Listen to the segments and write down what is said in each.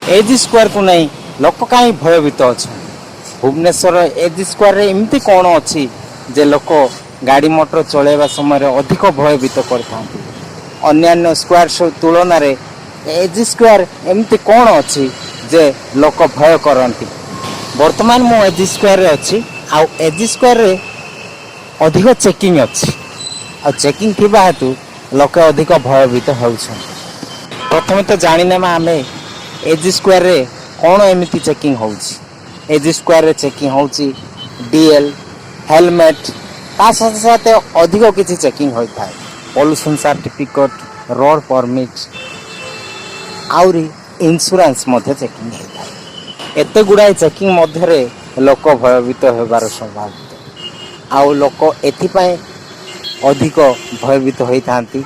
AG ସ୍କୋୟାରକୁ ନେଇ ଲୋକ କାହିଁ ଭୟଭୀତ ଅଛନ୍ତି? ଭୁବନେଶ୍ୱର ଏଜି ସ୍କୋୟାରରେ ଏମିତି କ'ଣ ଅଛି ଯେ ଲୋକ ଗାଡ଼ି ମଟର ଚଳାଇବା ସମୟରେ ଅଧିକ ଭୟଭୀତ କରିଥାନ୍ତି? ଅନ୍ୟାନ୍ୟ ସ୍କୋୟାର ସବୁ ତୁଳନାରେ ଏଜି ସ୍କୋୟାର ଏମିତି କ'ଣ ଅଛି ଯେ ଲୋକ ଭୟ କରନ୍ତି? ବର୍ତ୍ତମାନ ମୁଁ ଏଜି ସ୍କୋୟାରରେ ଅଛି ଆଉ ଏଜି ସ୍କୋୟାରରେ ଅଧିକ ଚେକିଂ ଅଛି ଆଉ ଚେକିଂ ଥିବା ହେତୁ ଲୋକେ ଅଧିକ ଭୟଭୀତ ହେଉଛନ୍ତି। ପ୍ରଥମେ ତ ଜାଣିନେବା ଆମେ, ଏଜି ସ୍କୋୟାରରେ କ'ଣ ଏମିତି ଚେକିଂ ହେଉଛି। ଏଜି ସ୍କୋୟାରରେ ଚେକିଂ ହେଉଛି ଡିଏଲ୍, ହେଲମେଟ୍, ତା ସାଥେ ସାଥେ ଅଧିକ କିଛି ଚେକିଂ ହୋଇଥାଏ। ପଲ୍ୟୁସନ୍ ସାର୍ଟିଫିକେଟ୍, ରୋଡ଼ ପରମିଟ୍, ଆହୁରି ଇନ୍ସୁରାନ୍ସ ମଧ୍ୟ ଚେକିଂ ହୋଇଥାଏ। ଏତେ ଗୁଡ଼ାଏ ଚେକିଂ ମଧ୍ୟରେ ଲୋକ ଭୟଭୀତ ହେବାର ସ୍ୱାଭାବିକ ଆଉ ଲୋକ ଏଥିପାଇଁ ଅଧିକ ଭୟଭୀତ ହୋଇଥାନ୍ତି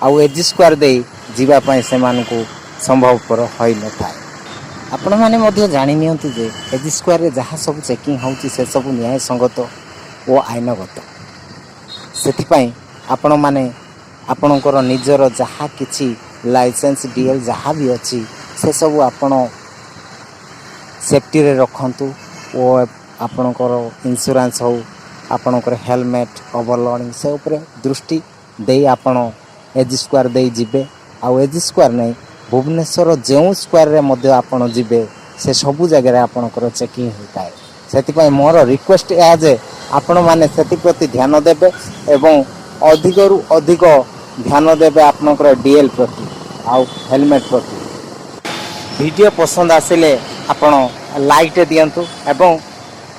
ଆଉ ଏଜି ସ୍କୋୟାର ଦେଇ ଯିବା ପାଇଁ ସେମାନଙ୍କୁ ସମ୍ଭବପର ହୋଇନଥାଏ। ଆପଣମାନେ ମଧ୍ୟ ଜାଣି ନିଅନ୍ତୁ ଯେ ଏଜି ସ୍କୋୟାରରେ ଯାହା ସବୁ ଚେକିଂ ହେଉଛି, ସେସବୁ ନ୍ୟାୟସଙ୍ଗତ ଓ ଆଇନଗତ। ସେଥିପାଇଁ ଆପଣମାନେ ଆପଣଙ୍କର ନିଜର ଯାହା କିଛି ଲାଇସେନ୍ସ, ଡିଏଲ୍ ଯାହା ବି ଅଛି, ସେସବୁ ଆପଣ ସେଫ୍ଟିରେ ରଖନ୍ତୁ ଓ ଆପଣଙ୍କର ଇନ୍ସୁରାନ୍ସ ହେଉ, ଆପଣଙ୍କର ହେଲମେଟ୍, ଓଭରଲୋଡ଼ିଂ, ସେ ଉପରେ ଦୃଷ୍ଟି ଦେଇ ଆପଣ ଏଜି ସ୍କୋୟାର ଦେଇ ଯିବେ। ଆଉ ଏଜି ସ୍କୋୟାର ନାହିଁ, ଭୁବନେଶ୍ୱର ଯେଉଁ ସ୍କୋୟାରରେ ମଧ୍ୟ ଆପଣ ଯିବେ, ସେ ସବୁ ଜାଗାରେ ଆପଣଙ୍କର ଚେକିଂ ହୋଇଥାଏ। ସେଥିପାଇଁ ମୋର ରିକ୍ୱେଷ୍ଟ ଏହା ଯେ ଆପଣମାନେ ସେଥିପ୍ରତି ଧ୍ୟାନ ଦେବେ ଏବଂ ଅଧିକରୁ ଅଧିକ ଧ୍ୟାନ ଦେବେ ଆପଣଙ୍କର ଡିଏଲ୍ ପ୍ରତି ଆଉ ହେଲମେଟ୍ ପ୍ରତି। ଭିଡ଼ିଓ ପସନ୍ଦ ଆସିଲେ ଆପଣ ଲାଇକ୍ ଦିଅନ୍ତୁ ଏବଂ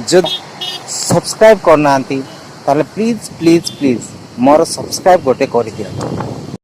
ଯଦି ସବସ୍କ୍ରାଇବ୍ କରିନାହାନ୍ତି, ତାହେଲେ ପ୍ଲିଜ୍ ପ୍ଲିଜ୍ ପ୍ଲିଜ୍ ମୋର ସବସ୍କ୍ରାଇବ୍ ଗୋଟେ କରିଦିଅନ୍ତୁ।